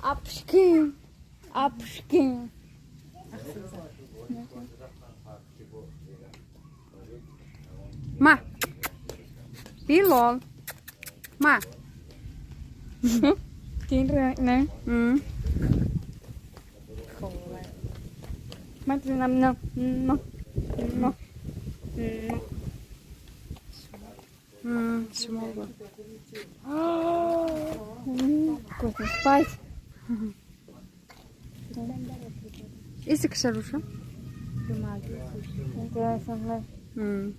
Апшкин. Апшкин. Ма. Билол. Ма. Chín rồi nè. Ừ. Khổ vậy. Mắt năm năm năm năm. Ừ. Small. Вкусно спать. Исик шаруша. Интересно. Ừ.